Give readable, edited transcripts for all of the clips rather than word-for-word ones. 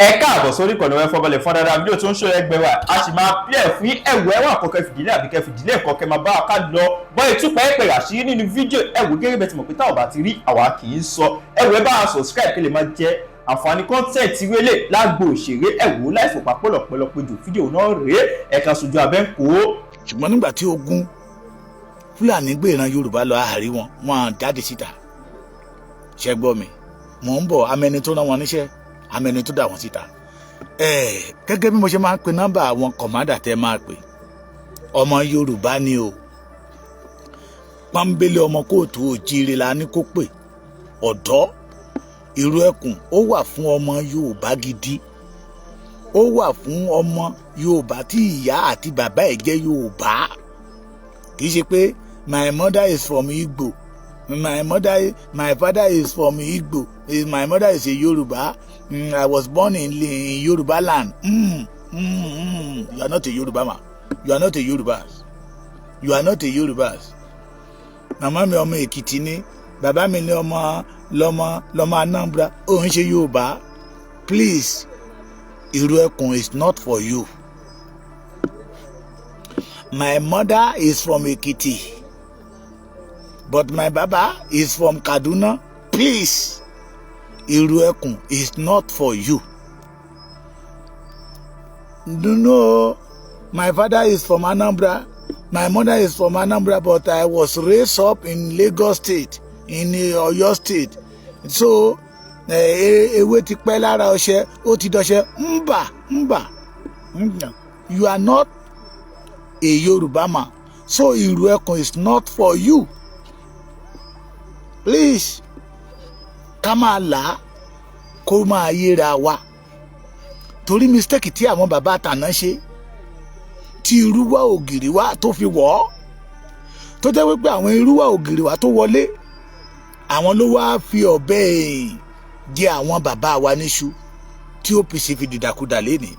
Ẹ káàbọ̀ sórí ìkànnì ẹ fọbalẹ̀ fún dáadáa. Fídíò tó ń ṣó ẹgbẹ́ wa, a sì máa pílẹ̀ fún ẹ̀wọ̀ ẹ̀wọ̀n àkọ́kẹ́ fìdílé àbíkẹ́ fìdílé ẹ̀kọ́ kẹ́ máa bá wa ká lọ bọ́ ìtúpẹ́ ẹ̀pẹ̀ àṣírí nínú fídíò. Ẹ̀wọ̀ gẹ́gẹ́ bẹ́ẹ̀ ti mọ̀ pé táwọn bá ti rí àwa kì í sọ. Ẹ̀wọ̀ ẹ bá wa subscribe kí lè máa jẹ àǹfààní content wélé lágbo òṣèré. Ẹ̀wọ̀ láìfò papọ̀ lọ́pọ̀lọpọ̀ jù fídíò náà rèé, ẹ̀ka sojú abẹ́ ń kó. Ṣùgbọ́n nígbà tí ogun Fúlàní gbé ìran Yorùbá lọ, àárí wọn, wọn á jáde síta. Ṣẹ gbọ́ mi? Mò ń bọ̀. Amẹni tó rán wọn níṣẹ́, amẹni tó dà wọ́n síta. Gẹ́gẹ́ bí mo ṣe máa ń pe nọ́mbà àwọn commander tẹ́ máa pè, ọmọ Yorùbá ni o, pọ́nbélé ọmọ káàárọ̀ oòjíire la ní kó pè. Ọ̀dọ́ Ìrù Ẹkùn, ó wà fún ọmọ Yorùbá gidi, ó wà fún ọmọ Yorùbá tí ìyá àti bàbá ẹ̀ jẹ́ Yorùbá. Kì í ṣe pé my mother is from Igbo, my mother, my father is from Igbo, my mother is a Yoruba, I was born in Yoruba land. You are not a Yoruba man. You are not a Yoruba. You are not a Yoruba. Màmá mi ọmọ Èkìtì ni, bàbá mi ní ọmọ lọmọ Anambra, ó ń ṣe Yorùbá. Please, Ìrù Ẹkùn is not for you. My mother is from Ekiti, but my baba is from Kaduna. Please, Ìrù Ẹkùn is not for you. No, my father is from Anambra, my mother is from Anambra, but I was raised up in Lagos State, in Oyo State. So ewé ti pẹ́ lára ọṣẹ, ó ti dọṣẹ. Mbà mbà, you are not a Yoruba man, so Ìrù Ẹkùn is not for you. Please, ká máa là á kó máa yéra wa, torí mistake tí àwọn bàbá àtàná ṣe tí irúwà ògìrì wá tó fi wọ̀ ọ́, tó jẹ́ wípé àwọn irúwà ògìrì wá tó wọlé, àwọn ló wá fi ọ̀bẹ ẹ̀yìn jẹ àwọn bàbá wa níṣu, tí OPC fi dìdàkudà lénìí,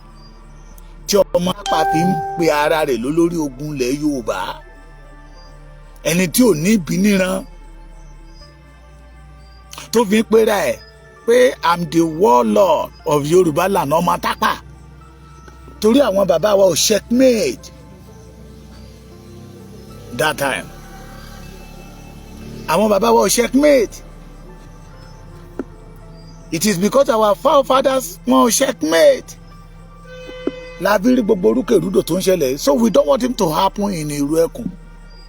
tí ọmọ apá fi ń pe ara rẹ̀ lólórí ogun ilẹ̀ Yorùbá, ẹni tí ò ní ìbí níran tó fi ń pera ẹ̀ pé "I'm the warlord of Yorùbá land", ọmọ tápà, torí àwọn bàbá wa ò checkmate that time. Àwọn bàbá wa ò checkmate. It is because our forefathers wọn ò checkmate la fi rí gbogbo orúkèrúdò tó ń ṣẹlẹ̀. So we don't want him to happen in Ìrù Ẹkùn,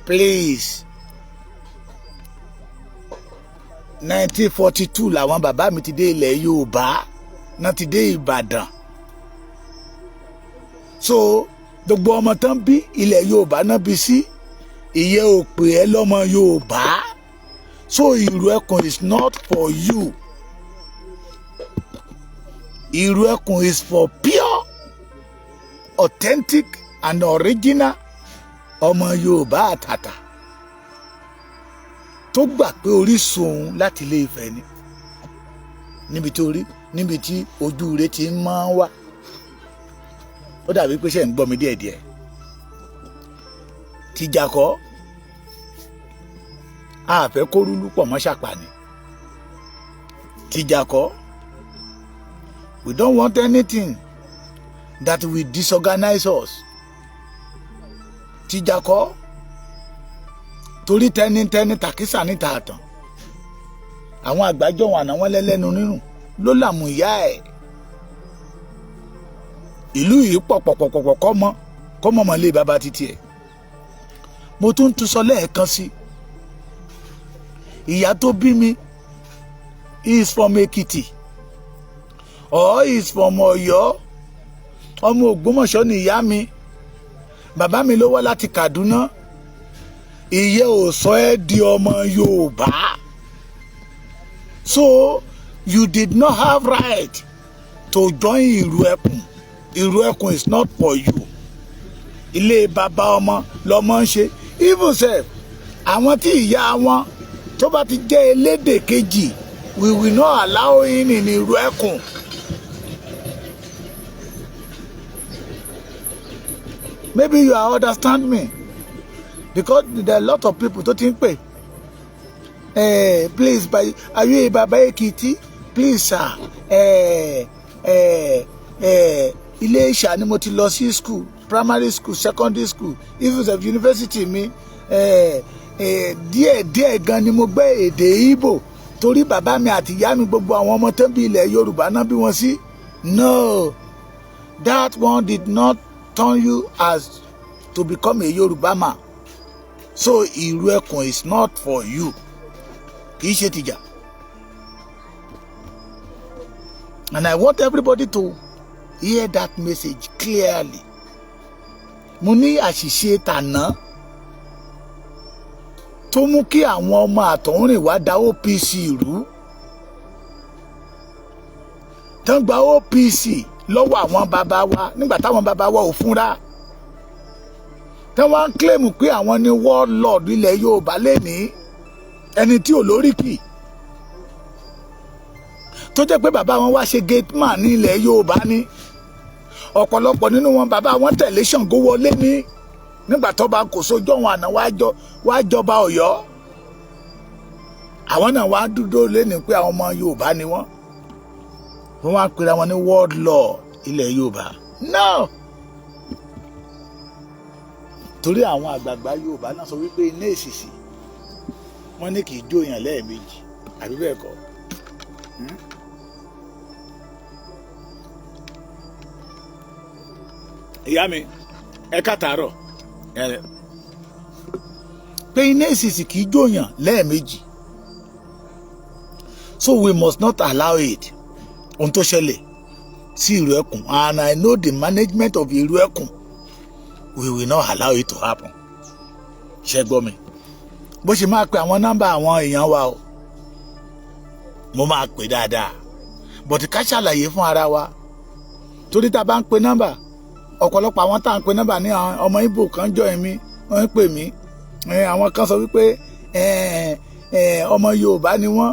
please. 1942 làwọn bàbá mi ti dé ilẹ̀ Yorùbá náà, ti dé Ìbàdàn. So gbogbo ọmọ tán bí ilẹ̀ Yorùbá náà bí sí, ìyẹn ò pè ẹ́ lọ́mọ Yorùbá. So Ìrù Ẹkùn is not for you. Ìrù Ẹkùn is for pure, authentic and original ọmọ Yorùbá àtàtà tó gbà pé orísun òun láti Ilé Ifẹ̀ ni, níbi tí orí, níbi tí ojú rẹ̀ ti máa ń wá. Ó dàbí pé ṣe ń gbọ́ mi díẹ̀díẹ̀. Tìjà kọ́, a fẹ́ kó rúlú pọ̀ mọ́ ṣàpàní. Tìjà kọ́, we don't want anything that will disorganize us. Tìjà kọ́, torí tẹnitẹni tàkísà níta àtàn. Àwọn àgbájọ wọn àná, wọn lẹ́lẹ́nu rírùn ló làmú ìyá ẹ̀. Ìlú yìí pọ̀pọ̀pọ̀pọ̀, kọ́ mọ́ kọ́ mọ́ mọ́ lé bàbá títí ẹ̀. Mo tún tún sọ lẹ́ẹ̀kan sí, ìyá tó bí mi is from Ekiti or is from Ọ̀yọ́. Ọmọ Ògbómọ̀ṣọ́ ni ìyá mi, bàbá mi ló wá láti Kaduna. Ìyẹn ò sọ ẹ́ di ọmọ Yorùbá. So you did not have right to join Ìrù Ẹkùn. Ìrù Ẹkùn is not for you. Ilé bàbá ọmọ lọmọ ń ṣe. Even sef, àwọn tí ìyá wọn tó bá ti jẹ́ elédè kejì, we will not allow him in Ìrù Ẹkùn. Maybe you understand me, because there are a lot of people tó ti ń pè, "Please, by, are you a Baba Ekiti? Please sir, Ẹ ẹ Iléṣà ni mo ti lọ sí school, primary school, secondary school, even of university mi. Ẹ ẹ díẹ̀ díẹ̀ gan ni mo gbọ́ èdè Ìgbò, torí bàbá mi àti ìyá mi, gbogbo àwọn ọmọ tó ń bí ilẹ̀ Yorùbá náà bí wọ́n sí. No, that one did not turn you as to become a Yorùbá man. So ìrù ẹkùn is not for you, kì í ṣe tìjà. And I want everybody to hear that message clearly. Mo ní àṣìṣe tàná tó mú kí àwọn ọmọ àtọ̀húnrìn wá da OPC rú, tán gba OPC lọ́wọ́ àwọn bàbá wa nígbà táwọn bàbá wa ò fúnra, tán wọ́n ń claim pé àwọn ni warlord ilẹ̀ Yorùbá lẹ́nìí, ẹni tí ò lóríkì, tó jẹ́ pé bàbá wọn wá ṣe gate man ní ilẹ̀ Yorùbá ní. Ọ̀pọ̀lọpọ̀ nínú wọn, bàbá wọn tẹ̀lé Ṣàngó wọlé ní nígbà tó bá kò sójọ́ wọn àná wá jọba Ọ̀yọ́. Àwọn náà wá dúró lẹ́nu pé àwọn ọmọ Yorùbá ni wọ́n. Wọ́n wá pera wọn ní warlord ilẹ̀ Yorùbá. No, torí àwọn àgbààgbà Yorùbá náà sọ wípé iná èsìsì, wọ́n ní kì í jóyàn lẹ́ẹ̀mejì, àbí bẹ́ẹ̀ kọ́? Ìyá mi, ẹ káàtàárọ̀. Pé iná èsìsì kì í jóyàn lẹ́ẹ̀mejì, so we must not allow it. Ohun tó ṣẹlẹ̀ sí Ìrù Ẹkùn, and I know the management of Ìrù Ẹkùn, we will not allow it to happen. Ṣe gbọ́ mi? Bó ṣe máa pe àwọn nọ́mbà àwọn èèyàn wa o, mo máa pè dáadáa, but ká ṣàlàyé fún ara wa, torí tá a bá ń pe nọ́mbà, ọ̀pọ̀lọpọ̀ àwọn tá à ń pe nọ́mbà ní àwọn ọmọ Ìgbò kan jọ èmi, wọ́n ń pè mí. Àwọn kan sọ wípé ọmọ Yorùbá ni wọ́n,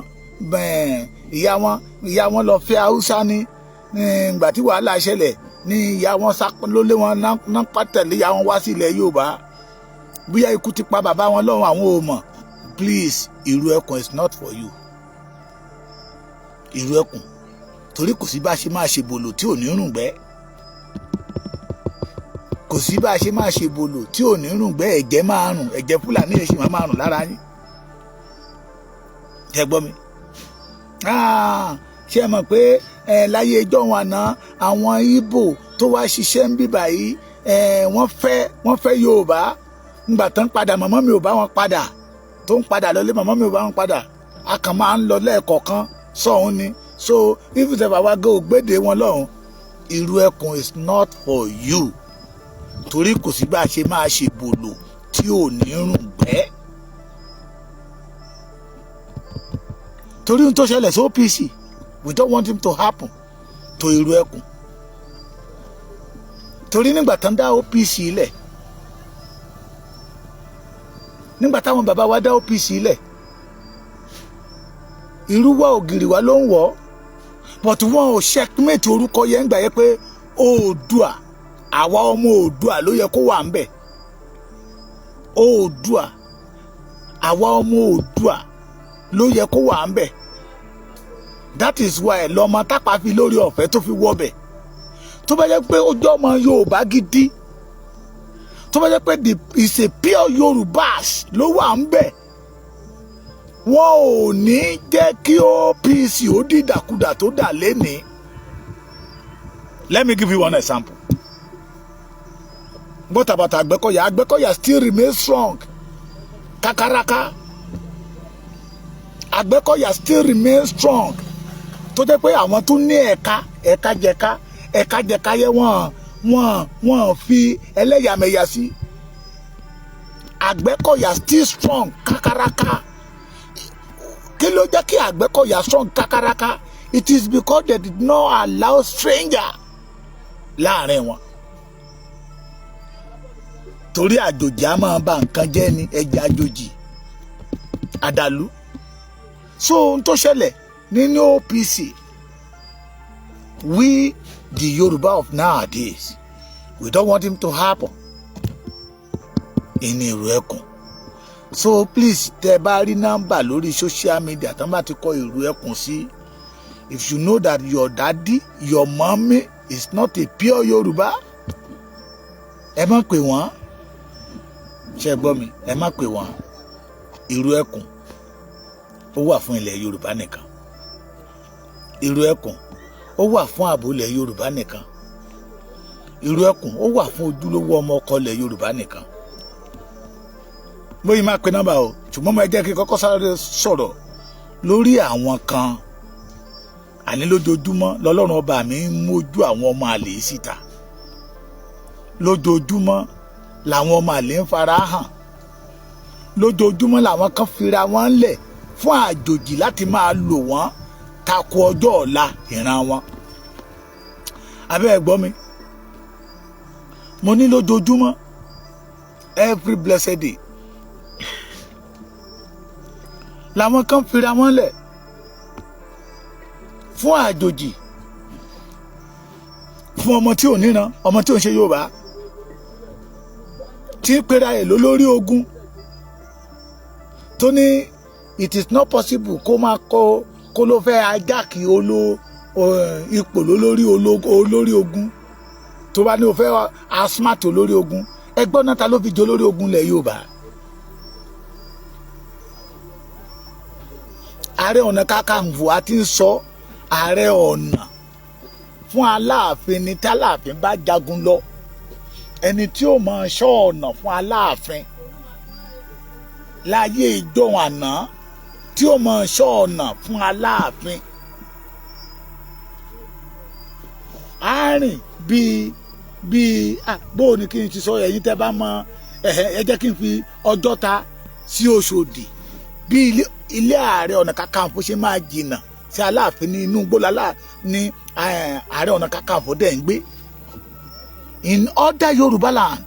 ìyá wọn lọ fẹ́ Haúsá ní ìgbà tí wàhálà ṣẹlẹ̀ ní ìyá wọn ló lé wọn náà pàtẹ́lẹ̀ ìyá wọn wá sí ilẹ̀ Yorùbá. Bóyá ikú ti pa bàbá wọn lọ́rùn, àwọn ò mọ̀. Please, Ìrù Ẹkùn is not for you. Ìrù Ẹkùn, torí kò sí bá a ṣe máa ṣe bòlò tí ò ní rùngbẹ́, kò sí bá a ṣe máa ṣe bòlò tí ò ní rùngbẹ́. Ẹ̀jẹ̀ máa rùn, ẹ̀jẹ̀ Fúlàní yẹn sì máa rùn lára yín. Ẹ gbọ́ mi, ṣé ẹ mọ̀ pé láyé ẹjọ́ wọn àná, àwọn Ìgbò tó wá ṣiṣẹ́ ń bíbà yìí, wọ́n fẹ́ Yorùbá. Ngbà tán padà, màmá mi ò bá wọn padà, tó ń padà lọlé, màmá mi ò bá wọn padà. A kàn máa ń lọ lẹ́ẹ̀kọ̀ọ̀kan sọ̀hún ni. So if the bàbá go gbéde wọn lọ́hùn, Ìrù Ẹkùn is not for you, torí kò sí bá a ṣe máa ṣe bòlò tí ò ní rùn gbẹ́. Torí ohun tó ṣẹlẹ̀ sí OPC, we don't want him to happen to Ìrù Ẹkùn, torí nígbà tán dá OPC lẹ̀, nígbà táwọn bàbá wa dá OPC lẹ̀, irú wa ògiri wa ló ń wọ̀, but wọn ò checkmate orúkọ yẹn gbà yẹ pé Oòduà, àwa ọmọ Oòduà ló yẹ kó wà ń bẹ̀. Oòduà, àwa ọmọ Oòduà ló yẹ kó wà ń bẹ̀. That is why lọmọ tápà fi lórí ọ̀fẹ́ tó fi wọbẹ̀. Tó bá jẹ́ pé ó jẹ́ ọmọ Yorùbá gidi, tó bá jẹ́ pé the is a pure Yorùbás ló wà ń bẹ̀, wọn ò ní jẹ́ kí OPC ó dìdàkudà tó dà lénìí. Let me give you one example. What about Àgbẹ̀kọ̀yà? Àgbẹ̀kọ̀yà still remain strong kakaraka. Àgbẹ̀kọ̀yà still remain strong, tó jẹ́ pé àwọn tún ní ẹ̀ka ẹ̀ka jẹ̀ka ẹ̀ka jẹ̀ka yẹ wọ́n fi ẹlẹ́yàmẹ̀yà sí. Àgbẹ̀kọ̀yà still strong kakaraka. Kí ló jẹ́ kí Àgbẹ̀kọ̀yà strong kakaraka? It is because they did not allow stranger láàrin wọn, torí àjòjì á máa ba nǹkan jẹ́ ni, ẹja àjòjì àdàlú. So ohun tó ṣẹlẹ̀ nínú OPC, we the Yoruba of nowadays, we don't want him to happen in Ìrù Ẹkùn. So please, tẹ bá rí nọ́mbà lórí social media tán bá ti kọ Ìrù Ẹkùn sí, If you know that your daddy, your mommy is not a pure Yorùbá, ẹ má pè wọ́n. Ṣe gbọ́ mi? Ẹ má pè wọ́n. Irú ẹkùn, ó wà fún ilẹ̀ Yorùbá nìkan. Irú ẹkùn, ó wà fún ààbò ilẹ̀ Yorùbá nìkan. Irú ẹkùn, ó wà fún ojúlówó ọmọ ọkọ ilẹ̀ Yorùbá nìkan. Bóyá máa pe nọ́mbà o, ṣùgbọ́n mo jẹ́ kí n kọ́kọ́ sáré sọ̀rọ̀ lórí àwọn kan. Àní lójoojúmọ́ lọ́lọ́run ọba mi ń mójú àwọn ọmọ àlè síta. Lójoojúmọ́ làwọn ọmọ àlè ń fara hàn. Lójoojúmọ́ làwọn kan fira wọn lẹ̀ fún àjòjì láti máa lò wọ́n tako ọjọ́ ọ̀la ìran wọn. Abẹ́ ẹ̀ gbọ́ mi, mo ní lójoojúmọ́, every blessed day, làwọn kan fira wọn lẹ̀ fún àjòjì, fún ọmọ tí ò níran, ọmọ tí ò ń ṣe Yorùbá, tí ń pera ẹ̀ lólórí ogun, tó ní it is not possible kó máa kó kó ló fẹ́ hijack olo ipò lólórí olórí ogun. Tó bá ní o fẹ́ asmat olórí ogun, ẹgbọ́n náà, ta ló fi jẹ olórí ogun lẹ̀ Yorùbá? Ààrẹ Ọ̀nà Kakanfò, a ti ń sọ, Ààrẹ Ọ̀nà fún Aláàfin ni. Tálàfin bá jagun lọ, ẹni tí ó máa ṣọ́ ọ̀nà fún Aláàfin láyé ìjọ́un àná, tí ó máa ṣọ́ ọ̀nà fún Aláàfin, á rìn bíi bó o ní kí n ti sọ. Ẹ̀yin tẹ́ bá mọ, ẹ jẹ́ kí n fi Ọjọ́ta sí Òṣòdì, bí ilé Ààrẹ Ọ̀nà Kakanfò ṣe máa jìnnà sí Aláàfin ní inú gbólálà ní Ààrẹ Ọ̀nà Kakanfò dẹ̀ ń gbé. In other Yorùbá land,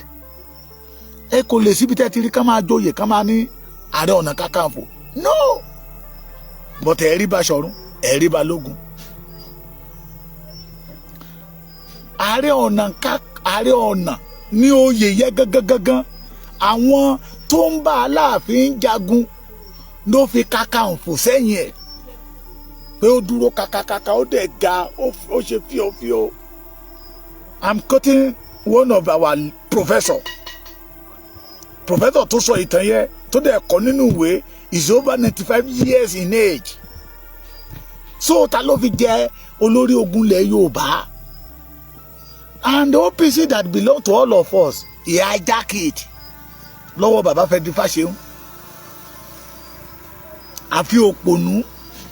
ẹ kò lè síbi tẹ́ ti rí ká máa joyè, ká máa ní Ààrẹ Ọ̀nà Kakanfò, no. But ẹ̀rí Baṣọ̀run, ẹ̀rí Balógun, Ààrẹ Ọ̀nà ká Ààrẹ Ọ̀nà ní oyè yẹ gangan gangan. Àwọn tó ń bá Aláàfin jagun ló fi Kakanfò sẹ́yìn ẹ̀, pé ó dúró kakakaka, ó dẹ̀ ga, ó ṣe fíofío. I'm quoting one of our professor tó sọ ìtàn yẹn, tó dẹ̀ kọ́ nínú ìwé, is over 95 years in age. So ta ló fi jẹ olórí ogun ilẹ̀ Yorùbá? And the OPC that belong to all of us, he hijack it lọ́wọ́ bàbá Fẹ́dí Fáṣẹ̀hún. Àfi òpònú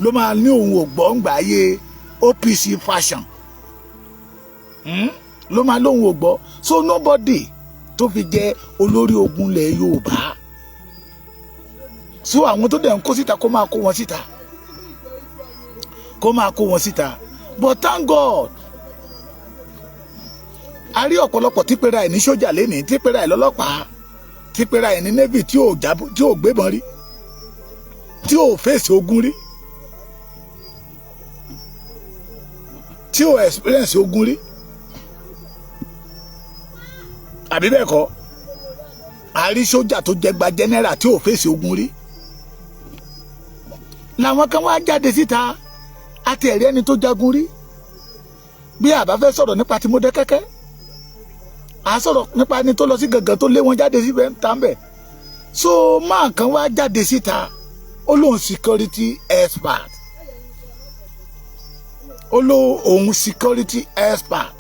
ló máa ní òun ò gbọ́ ńgbà ayé OPC fashion, Ló máa lóun ò gbọ́. So nobody tó fi jẹ́ olórí ogun ilẹ̀ Yorùbá. So àwọn tó dẹ̀ ń kó síta, kó máa kó wọn síta, kó máa kó wọn síta. But thank God, a rí ọ̀pọ̀lọpọ̀ tí pera ẹ̀ ní sójà lénìí, tí pera ẹ̀ lọ́lọ́pàá, tí pera ẹ̀ ní navy, tí ò jábọ̀, tí ò gbébọn rí, tí ò fèsì ogun rí, tí ò experience ogun rí, àbí bẹ́ẹ̀ kọ́? A rí sójà tó jẹgba general tí ò fèsì ogun rí. Làwọn kan wá jáde síta àti ẹ̀rí ẹni tó jagun rí. Bí àbá fẹ́ sọ̀rọ̀ nípa tí Mọdákẹ́kẹ́, à sọ̀rọ̀ nípa ẹni tó lọ sí gàngàn tó lé wọn jáde síbẹ̀ ń tà ń bẹ̀. So máa kan wá jáde síta, ó lóun security expert, ó lóun security expert,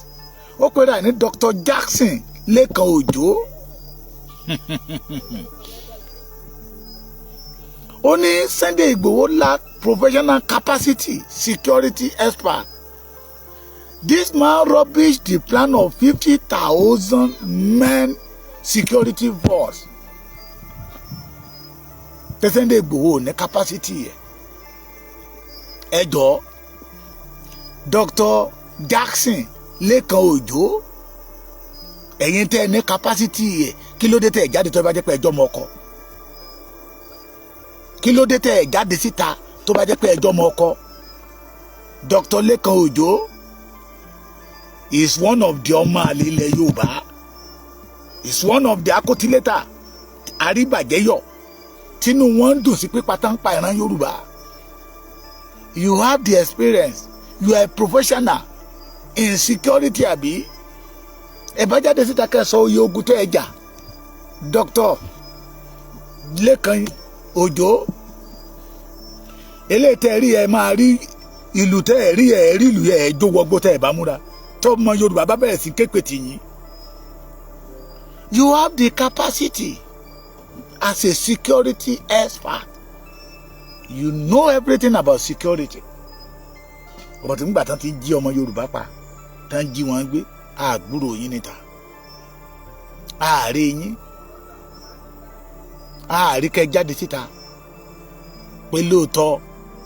ó pera ẹ̀ ní Dr. Jackson Lẹ́kan Òjó. Ó ní Sunday Igboho lack professional capacity, security expert. This man rubbish the plan of 50,000 men security force. Sunday Igboho ní capacity yẹ. Ẹ jọ̀ọ́, Dr. Jackson Lẹ́kan Òjó, ẹ̀yin tẹ́ ẹ ní capacity yẹ, kí ló dé tẹ́ ẹ jáde tó bá jẹ́ pé ẹjọ́ mọ ọkọ? Kí ló dé tẹ́ ẹ jáde síta tó bá jẹ́ pé ẹjọ́ mọ ọkọ? Dr. Lẹ́kan Òjó is one of the ọmọ àlè ilẹ̀ Yorùbá, is one of the akótilétà àríbàjẹ́yọ̀ tínú wọn ń dùn sí pípa tán pa ìran Yorùbá. You have the experience. You are a professional in security, àbí? Ẹ bá jáde síta kẹ́ sọ iye ogun tẹ́ ẹ jà. Dr. Lékan Òjó, eléyìí tẹ́ ẹ rí, ẹ máa rí ìlú tẹ́ ẹ rí, ẹ rí ìlú, ẹ jó wọgbó tẹ́ ẹ bá múra tó mọ Yorùbá bá bẹ̀rẹ̀ sí képe tì yín. You have the capacity as a security expert. You know everything about security, but nígbà tán ti jí ọmọ Yorùbá pa, tán jí wọn gbé, àgbúrò yín níta, ààrẹ yín, ààrí kẹ jáde síta pé lóòótọ́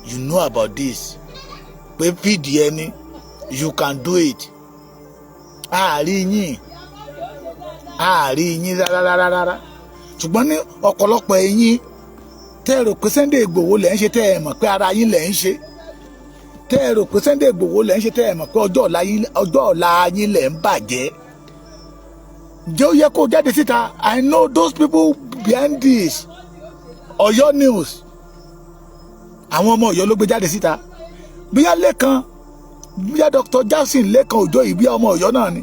you know about this, pé fìdí ẹni, you can do it. Ààrí yín, ààrí yín rárá rárá. Ṣùgbọ́n ní ọ̀pọ̀lọpọ̀ ẹ̀yin tẹ́ ẹ rò pé Sunday Igboho lẹ́ ń ṣe, tẹ́ ẹ mọ̀ pé ara yín lẹ́ ń ṣe, tẹ́ ẹ rò pé Sunday Igboho lẹ́ ń ṣe, tẹ́ ẹ mọ̀ pé ọjọ́ ọ̀la yín lẹ́ ń bàjẹ́. Ǹjẹ́ ó yẹ kó jáde síta? I know those people behind this Ọ̀yọ́ news. Àwọn ọmọ Ọ̀yọ́ ló gbé jáde síta. Bíyá Lẹ́kan, bíyá Dr. Jackson Lẹ́kan Òjó yìí, bí ọmọ Ọ̀yọ́ náà ni.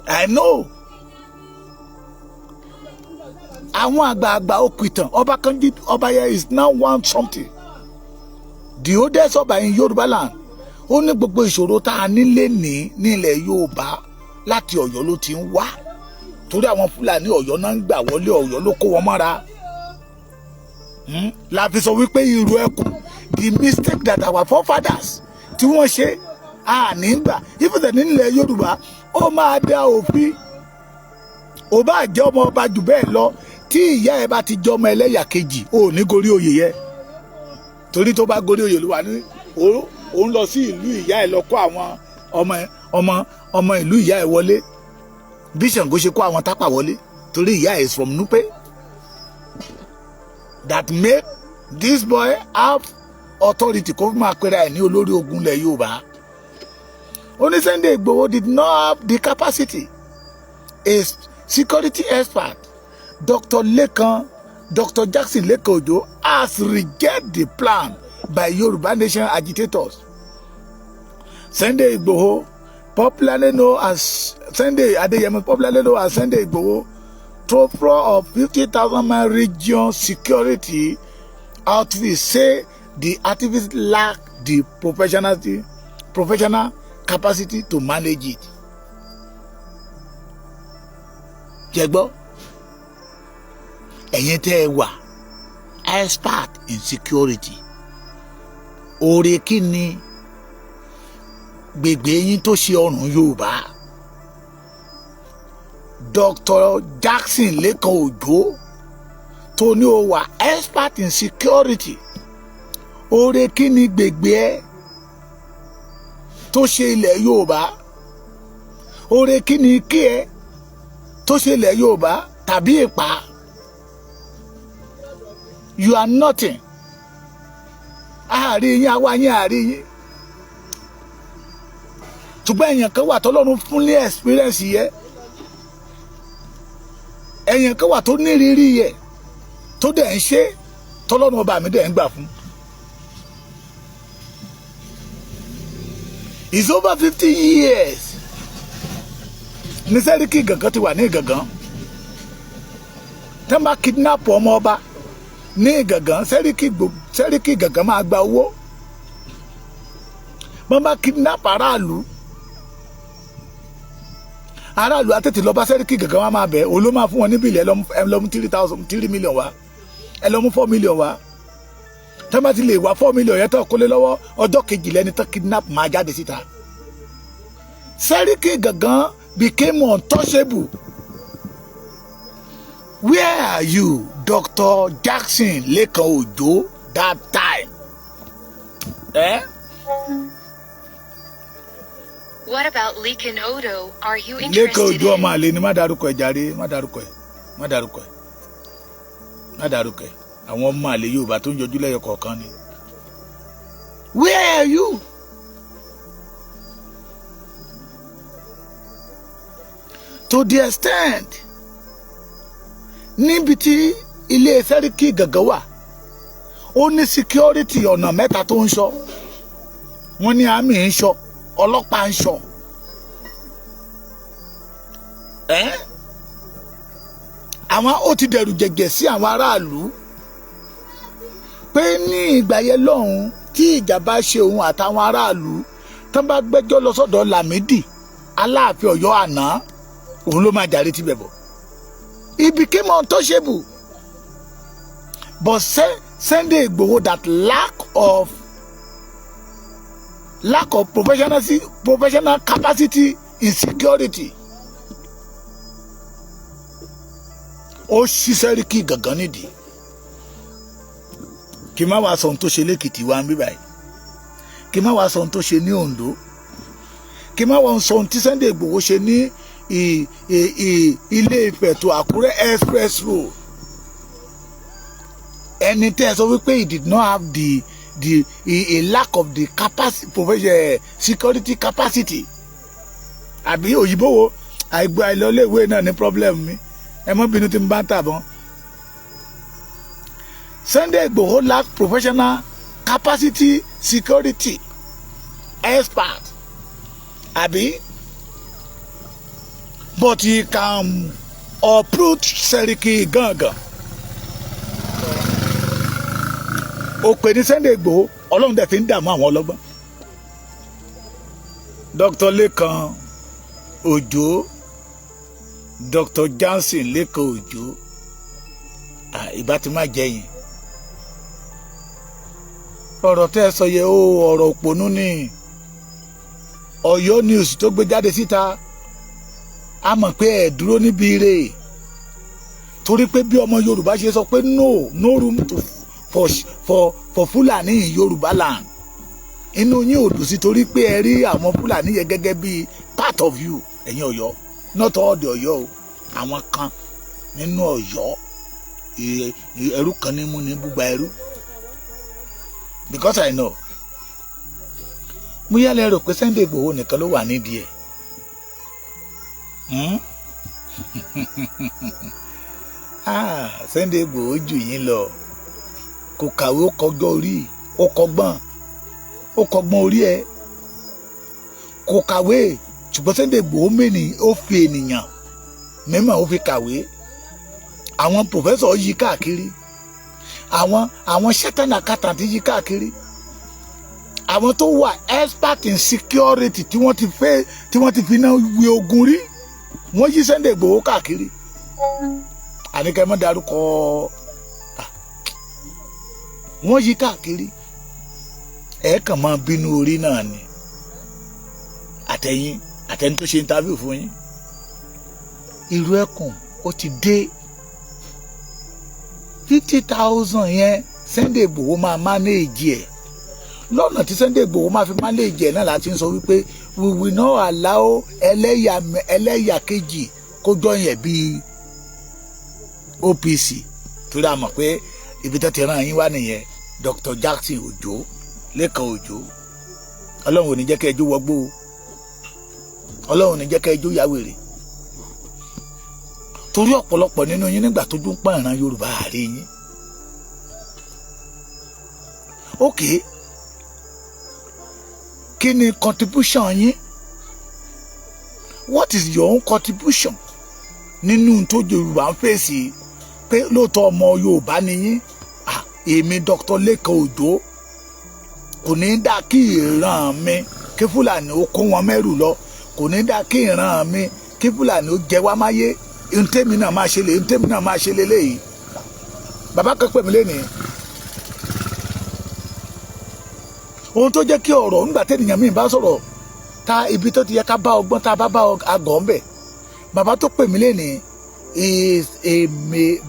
I know àwọn àgbààgbà òpìtàn ọba kanjí. Ọba yẹn is now one something, the oldest ọba in Yorùbá land. Ó ní gbogbo ìṣòro tá a nílé ní nílẹ̀ Yorùbá, láti Ọ̀yọ́ ló ti ń wá, torí àwọn Fúlàní, Ọ̀yọ́ náà ń gbà wọlé, Ọ̀yọ́ ló kó wọn mọ́ra. La fi sọ wípé ìrù ẹkùn, the mistake that our forefathers tí wọ́n ṣe, àní gbà ìfẹsẹ̀ nílẹ̀ Yorùbá, ó máa dá òfin. Ò bá jẹ́ ọmọ ọba jù bẹ́ẹ̀ lọ, tí ìyá ẹ bá ti jẹ́ ọmọ ẹlẹ́yà kejì, ò ní gorí oyè yẹ, torí tó bá gorí oyè ló wà ní òun lọ sí ìlú ìyá ẹ lọ kó àwọn ọmọ ọmọ ọmọ ìlú ìyá ẹ wọlé, bí Ṣàngó ṣe kó àwọn Tápà wọlé, torí ìyá ẹ is from Nupe. That make this boy have authority kó máa pera ẹ̀ ní olórí ogun ilẹ̀ Yorùbá. Ó ní Sunday Igboho did not have the capacity. A security expert, Dr. Lekan, Dr. Jackson Lekan Ojo, has rejected the plan by Yoruba Nation agitators. Sunday Igboho, popularly known as Sunday Adeyemo, popularly known as Sunday Igboho, trooper of 50,000 man region security outfit, say the activists lack the professional capacity to manage it. Jẹ́ gbọ́, ẹ̀yin tẹ́ ẹ wà expert in security, oore kí ni gbègbè yín tó ṣe ọrùn Yorùbá? Dr. Jackson Lẹ́kan Òjó, tó ní o wà expert in security, oore kí ni gbègbè ẹ tó ṣe ilẹ̀ Yorùbá? Oore kí ni kí ẹ tó ṣe ilẹ̀ Yorùbá tàbí ìpá? You are nothing. Àárín yín, àwa yín, àárín yín. Ṣùgbọ́n èèyàn kan wà tọ́lọ́run fún ní experience yẹ, èèyàn kan wà tó nírírí yẹ, tó dẹ̀ ń ṣe, tọ́lọ́run ọba mi dẹ̀ ń gbà fún. It's over 50 years ní Sẹ́ríkì Gàngán ti wà ní Ìgàngán. Tẹ́ bá kidnap ọmọ ọba ní Ìgàngán, Sẹ́ríkì Gàngán máa gba owó. Wọ́n bá kidnap aráàlú, aráàlú àtètè lọ bá Sẹ́ríkì Gàngán, wá máa bẹ̀, òun ló máa fún wọn níbi ilẹ̀. Ẹ lọ mú 3,000, 3 million wá, ẹ lọ mú 4 million wá. Tẹ́ bá ti lè wá 4 million yẹn tó kólé lọ́wọ́, ọjọ́ kejì lẹ́ni tó kidnap máa jáde síta. Sẹ́ríkì Gàngán became untouchable. Where are you, Dr. Jackson Lekan Ojo, that time? Eh? What about Lekan Odo? Are you Lekan interested Ojo, in? ọmọ àlè ni. Má dárúkọ ẹ̀ jàre, má dárúkọ ẹ̀, má dárúkọ ẹ̀, má dárúkọ ẹ̀. Àwọn ọmọ àlè Yorùbá tó ń yọjú lẹ́yọ kọ̀ọ̀kan ni. Where are you? To the extent níbi tí ilé Sẹ́ríkì Gàngán wà, Ó ní security ọ̀nà mẹ́ta tó ń ṣọ́. Wọ́n ní army ń ṣọ́, ọlọ́pàá ń ṣọ́ ẹ́. Àwọn ó ti dẹ̀rù jẹ̀jẹ̀ sí àwọn aráàlú pé ní ìgbà yẹn lọ́hùn, tí ìjà bá ṣe òun àtàwọn aráàlú, tán bá gbẹ́jọ́ lọ sọ́dọ̀ Lámìdí Aláàfin Ọ̀yọ́ àná, òun ló máa jàre tibẹ̀ bọ̀. He became untouchable. But Sunday Igboho, that lack of professional capacity in security, ó ṣiṣẹ́ rí kí gàngán nídìí. Kí má wàá sọ ohun tó ṣe lẹ́kìtì wa ń bí báyìí, kí má wàá sọ ohun tó ṣe ní Oǹdó, kí má wàá sọ ohun tí Sunday Igboho ṣe ní Ilé Ifẹ̀ tó Àkúrẹ́ express road. Ẹni tẹ́ ẹ sọ wípé he did not have the a lack of the capacity, professional security capacity, àbí òyìnbó wo àìgbọ́ àìlọ́léèwé náà ní problem mi. Ẹ mọ́ bínú tí mo bá ń tàbọn. Sunday Igboho lack professional capacity security expert, àbí? But he can uproot Seriki gangan. Ó pè ní Sunday Igboho, Ọlọ́run dẹ̀ fi ń dààmú àwọn ọlọ́gbọ́n. Dr. Lekan Ojo, Dr. Johnson Lekan Ojo, ìbá ti má jẹyìn. Ọ̀rọ̀ tẹ́ ẹ sọ yẹ ó, ọ̀rọ̀ òpònú ni. Ọ̀yọ́ News tó gbé jáde síta, a mọ̀ pé ẹ̀ dúró níbi ire, torí pé bí ọmọ Yorùbá ṣe sọ pé no room to for Fulani in Yorùbá land, inú yín ò dùn sí, torí pé ẹ rí àwọn Fúlàní yẹn gẹ́gẹ́ bí part of you. Ẹ̀yin Ọ̀yọ́, not all the Ọ̀yọ́ o, àwọn kan nínú Ọ̀yọ́, ẹrú kan ní mú ní búgba ẹrú, because I know. Mo yálẹ̀ rò pé Sunday Igboho nìkan ló wà nídìí ẹ̀. Ah, Sunday Igboho jù yín lọ. Kò kàwé, ó kọjọ́ orí, ó kọgbọ́n, ó kọgbọ́n orí ẹ̀. Kò kàwé, ṣùgbọ́n Sunday Igboho mẹ́ni ó fi ènìyàn mímọ́, ó fi kàwé. Àwọn professor yí káàkiri, àwọn chartered accountant yí káàkiri, àwọn tó wà expert in security tí wọ́n ti fẹ́, tí wọ́n ti fi iná wí ogun rí, wọ́n yí Sunday Igboho káàkiri. Àníkẹ́ mọ́ darúkọ, wọ́n yí káàkiri. Ẹ̀ kàn máa bínú orí náà ni, àtẹ̀yìn àtẹni tó ṣe interview fún yín. Irú ẹkùn ó ti dé 50,000 yẹn, Sunday Igboho máa manage ẹ̀. Lọ́nà tí Sunday Igboho máa fi manage ẹ̀ náà láti ń sọ wípé we will not allow ẹlẹ́yà ẹlẹ́yà kejì kó join ẹ̀ bíi OPC, torí a mọ̀ pé ibi tó ti rán yín wá nìyẹn. Dr. Jackson Òjó, Lẹ́kan Òjó, Ọlọ́run ò ní jẹ́ kẹ́ ẹ jó wọgbó o. Ọlọ́run ò ní jẹ́ kẹ́ ẹ jó yàwèrè, torí ọ̀pọ̀lọpọ̀ nínú yín, nígbà tójú ń pọ́n ìran Yorùbá, àárẹ̀ yín. Ok, kí ni contribution yín? What is your own contribution nínú tó Yorùbá ń fèsì pé lóòótọ́ ọmọ Yorùbá ni yín? Èmi Dr. Lẹ́kan Òjó, kò ní dá kí ìran mi kí Fúlàní ó kó wọn mẹ́rù lọ, kò ní dá kí ìran mi kí Fúlàní ó jẹ wá máyé. Ntẹ́mi náà máa ṣe lè, ntẹ́mi náà máa ṣe lélẹ́yìí. Bàbá kan pè mí lénìí. Ohun tó jẹ́ kí ọ̀rọ̀ ńgbà tẹ́nìyàn míì bá sọ̀rọ̀ ta, ibi tó ti yẹ ká bá ọgbọ́n, tá a bá bá àgọ́ ńbẹ̀. Bàbá tó pè mí lénìí is a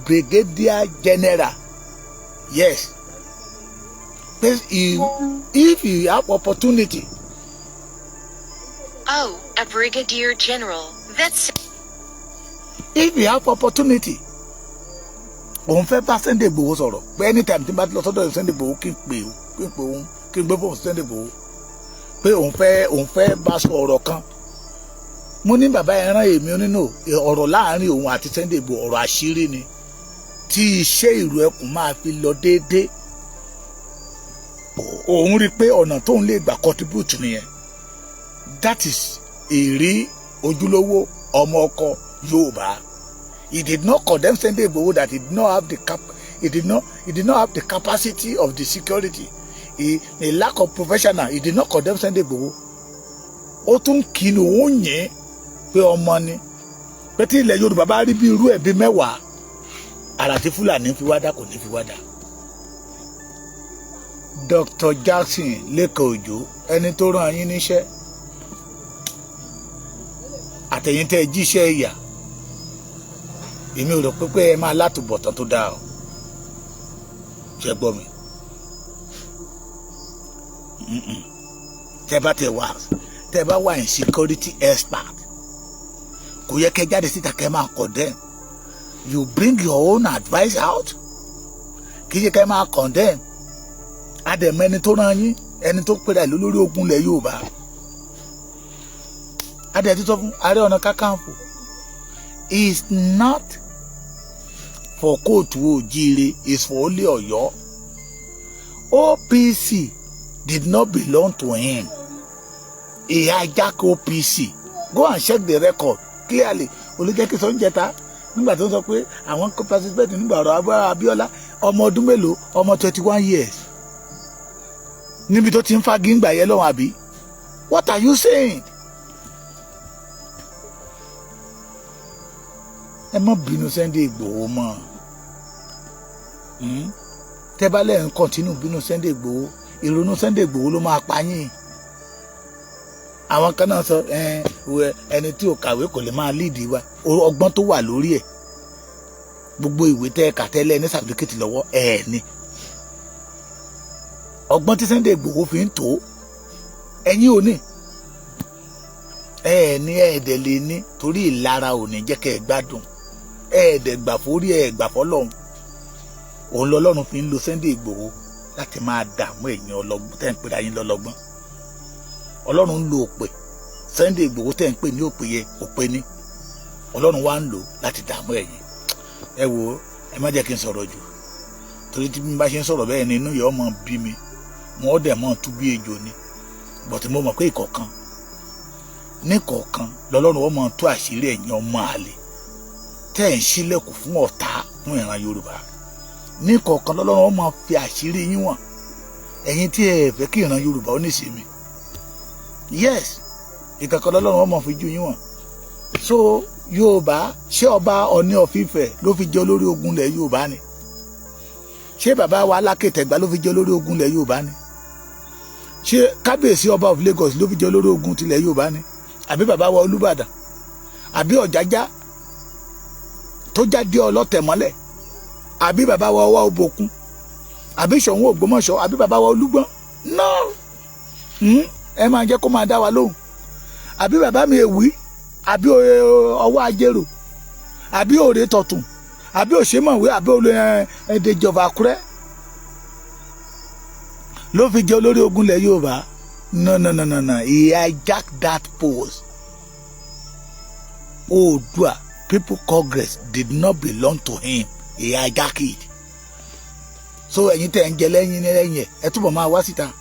brigadier general. Yes, if you have opportunity. Oh, a brigadier general. That's If you have opportunity, òun fẹ́ bá Sunday Igboho sọ̀rọ̀ pé anytime tí n bá ti lọ sọ́dọ̀ Sunday Igboho, kí n pè ó, kí n pè òun, kí n gbé fóònù Sunday Igboho, pé òun fẹ́ bá sọ ọ̀rọ̀ kan. Mo ní bàbá yẹn rán èmi onínú ọ̀rọ̀ láàrin òun àti Sunday Igboho, ọ̀rọ̀ àṣírí ni, tí iṣẹ́ ìrù ẹkùn máa fi lọ déédéé. Òun rí i pé ọ̀nà tóun lè gbà contribute nìyẹn. That is èrè ojúlówó ọmọ ọkọ Yorùbá. He did not condemn Sunday Igboho that he did not have the capacity of the security, a lack of professional. He did not condemn Sunday Igboho. Ó tún kí ni òun yẹn pé ọmọ ni, pé tí ilẹ̀ Yorùbá bá rí bí irú ẹ̀ bí 10, àrà tí Fúlàní fi wá dá kò ní fi wá dá. Dr. Jackson Lẹ́kàn Òjó, ẹni tó rán yín níṣẹ́, àtẹ̀yìn tẹ́ ẹ jíṣẹ́ ìyà, èmi ò rò pé ẹ máa látúbọ̀tán tó dáa o. Ṣe gbọ́ mi? Tẹ́ bá tẹ wá, tẹ́ bá wà ní security expert, kò yẹ kẹ́ jáde síta kẹ́ máa condemn. You bring your own advice out, kì í ṣe kẹ́ máa condemn. Àdẹ̀mọ ẹni tó rán yín, ẹni tó pera ìlú lórí ogun ilẹ̀ Yorùbá. Adẹ̀ ti sọ fún Ààrẹ Ọ̀nà Kakanfò is not for kóòtù òjíire, is for only Ọ̀yọ́. OPC did not belong to him. He hijack OPC. Go and check the record clearly. Olùjẹ́kí sọ ń jẹta nígbà tó ń sọ pé àwọn kó participate nígbà ọ̀rọ̀ Abíọ́lá. Ọmọ ọdún mélòó? Ọmọ 21 years níbi tó ti ń fagi ń gbà yẹ lọ́wọ́, àbí? What are you saying? Ẹ má bínú Sunday Igboho mọ́. Tẹ́ bá lẹ́yìn continue bínú Sunday Igboho, ìrònú Sunday Igboho ló máa pa yín. Àwọn kan náà sọ ẹni tí ò kàwé kò lè máa lead wa. Ọgbọ́n tó wà lórí ẹ̀, gbogbo ìwé tẹ́ ẹ kà tẹ́lẹ̀ ní certificate lọ́wọ́ ẹ̀ ní ọgbọ́n tí Sunday Igboho fi ń tó, ẹ̀yin ò ní ẹ ní ẹ̀ẹ́dẹ̀ lè ní, torí ìlara ò ní jẹ́ kẹ́ ẹ gbádùn. Ẹ̀ẹ́dẹ̀ gbà forí ẹ̀ gbà fọlọ́run. Òun lọ́lọ́run fi ń lo Sunday Igboho láti máa dààmú ẹ̀yin ọlọ́gbọ́n tẹ́ ń pè ayé lọ́lọ́gbọ́n. Ọlọ́run ń lo òpè Sunday Igboho tẹ́ ń pè ní òpè yẹ òpè ní. Ọlọ́run wá ń lò láti dààmú ẹ̀yin. Ẹ wo, ẹ má jẹ́ kí n sọ̀rọ̀ jù, torí tí n bá ṣe ń sọ̀rọ̀ bẹ́ẹ̀ ni inú yẹn ọmọ bí mi, wọn ó dẹ̀ mọ́ tú bí ejò ni. But mo mọ̀ pé ìkọ̀kan níkọ̀ọ̀kan lọ́lọ́run ó máa tú àṣírí ẹ̀yin ọmọ àlè tẹ́ ẹ̀ ń ṣílẹ̀kùn fún ọ̀tá fún ìran Yorùbá. Níkọ̀ọ̀kan lọ́lọ́run ó máa fi àṣírí yín wọ̀n, ẹ̀yin tí ẹ fẹ́ kí ìran Yorùbá ó nísinmi. Yes, ìkọ̀ọ̀kan lọ́lọ́run ó máa fi ju yín wọ̀n. So Yorùbá, ṣé ọba Ọọ̀ni of Ifẹ̀ ló fi jẹ́ olórí ogun ilẹ̀ Yorùbá ni? Ṣé bàbá wa Aláké Tẹ̀gbá ló fi jẹ́ olórí ogun ilẹ̀ Yorùbá ni? Ṣé kábíyèsí ọba of Lagos ló fi jẹ́ olórí ogun tilẹ̀ Yorùbá ni? Àbí bàbá wa Olúbàdàn, àbí Ọ̀jájá tó jáde ọlọ́tẹ̀ mọ́lẹ̀, àbí bàbá wa Ọwá Òbòkun, àbí Ṣọ̀ún Ògbómọ̀ṣọ́, àbí bàbá wa Olúgbọ́n? No. Ẹ máa jẹ́ kó máa dá wa lóhùn. Àbí bàbá mi Èwí, àbí Ọwá Ajérò, àbí Òrè Tọ̀tún, àbí Òṣèmọ̀wé, àbí olè Ẹ̀ẹ́dẹ̀jọba Àkúrẹ́ ló fi jẹ́ olórí ogun ilẹ̀ Yorùbá? No, no, no, no, no. He hijacked that post. Oòduà People Congress did not belong to him. He hijacked it. So ẹ̀yin tẹ̀ ń jẹ lẹ́yìn lẹ́yìn ẹ̀, ẹ túbọ̀ máa wá síta.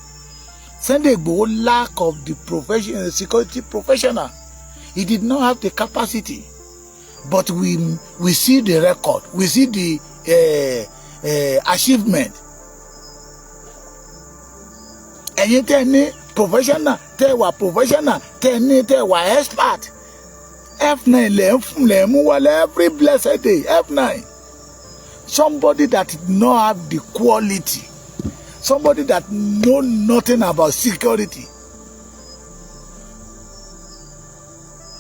Sunday Igboho lack of the profession, security professional. He did not have the capacity, but we see the record, we see the achievement. Ẹ̀yin tẹ́ ní professional, tẹ́ wà professional, tẹ́ ní tẹ́ wà expert, F9 lẹ́ ń fún, lẹ́ ń mú wọlé every blessed day. F9, somebody that did not have the quality, somebody that know nothing about security,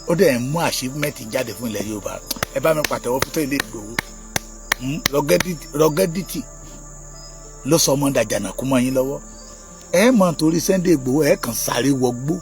ó dẹ̀ ń mú achievement jáde fún ilẹ̀ Yorùbá. Ẹ bá mi pàtẹ́wọ́ fún Sunday Igboho. Ruggedity ló sọ ọmọ dàjànàkú mọ́ yín lọ́wọ́. Ẹ mọ̀ torí Sunday Igboho, ẹ kàn sáré wọgbó.